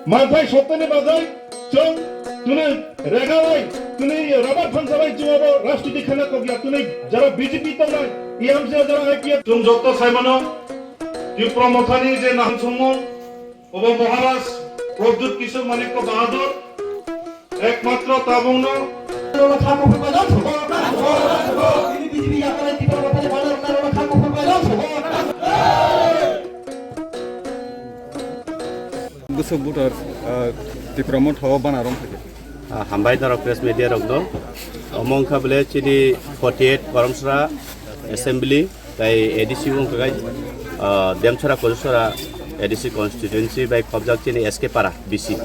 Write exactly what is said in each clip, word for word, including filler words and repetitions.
Manthai sotoni bagwi chwng tini regalai, tini rabar phansa bai chwng abo rajniti khana kokya, tini jara B J P tongnai, T M C jara I P F. Chwng jotto saimano, Tipra Mothani je naham songmung, obo Maharaj Pradyut Kishore Manikya Bahadur, ekmatro tabungno Bwswk voter, ah, Tipra Motha o bana rwng phaikha. Ah, hambai norok press media rokno. Omo wngkha bole chini forty eight Koromsra Assembly tai A D C wngkha kai, ah, Demchara Kojusora A D C constituency bai khobjak chini S K Para B C.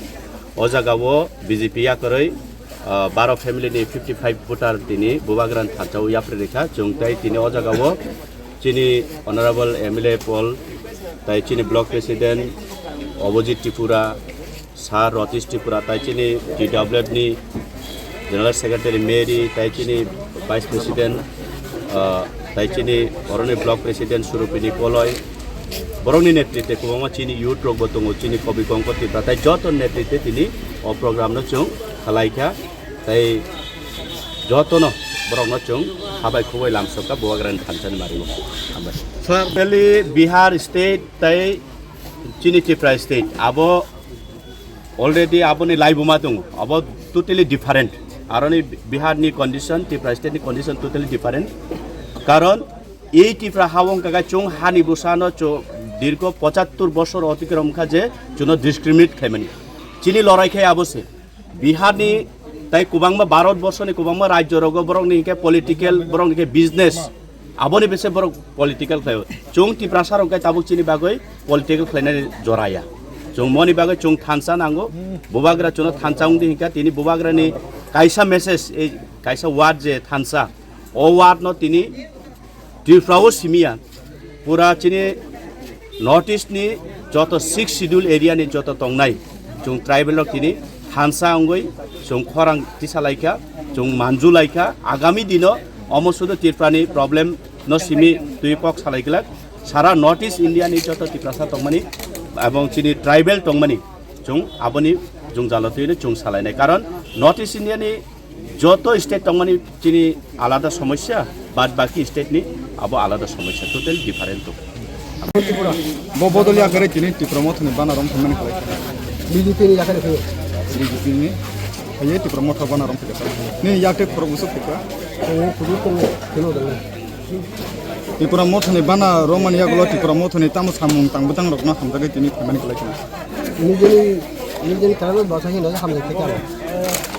O jaga o B J P yakarwi, ah, baro family ni fifty five voter tini Bubagra ni thansa o yapri rikha. Chwng tai tini o jaga o chini Honorable M L A Paul, tai chini Block President Abhijit Tripura, Sir Ratish Tripura, tai chini T W F ni General Secretary Mary, tai chini Vice President, ah, tai chini oroni Block President Surupini Koloi, borokni netritwe kwbangma chini youth rokbo tongo, chini Kobi Kongkor Tripura, tai joto netritwe tini o program no chwng khalaikha, tai jotono borokno chwng habai khubui lamsokha Bubagrani thansani mario. Hambai. Sir, Delhi, Bihar state tai chini Tripura state abo already aboni laibuma tongo, abo totally different. Aroni Bihar ni condition, Tripura state ni condition totally different. Karon ei Tripura ha wngkha khe chwng hani bwsano chw-, dirgo pochattor bosor otikrom kha je chwngno discriminate khaimani. Chini lorai khe abo se. Bihar ni tai kwbangma Bharat borso ni kwbangma rajyo rogo borok ni hinkhe political, borok ni hinkhe business. Aboni bise borok political khlaio. Chwng Tiprasa rok khe tabuk chini bagwi political khlainani jora ya. Chwng moni bagwi chwng thansa nango. Bubagra chwngno thansa wngdi hinkha tini Bubagra ni kaisa message, ei kaisa word je thansa. O word no tini Tripura o simiya. Pura chini North East ni joto six schedule area ni joto tongnai chwng tribal rok tini thansa wngwi chwng khorang tisa laikha, chwng manju laikha. Agami dino omo sudu Tripura ni problem no simi twi kok salai glak. Sara North East India ni joto Tiprasa tongmani ebong chini tribal tongmani chwng aboni jwngjalo twi no chwng salainai. Karon North East India ni joto state tongmani chini alada somosya, bad baki state ni abo alada somosya, totally different tong. Bo bodol yakare chini Tipra Motha ni bana rwng thangmani khlai. B J P ni yakare phai. B J P ni phai Tipra Motha bana rwng phai. Ni yakte khorok bwswk phai. Khorok bwswk phai. Tipra Motha ni bana rwng mani yagulo Tipra Motha ni tamo samung tang bwtang rokno hamjagwi tini phaimani khlai. Nijeni, nijeni karano bwsa hino hamjak khe.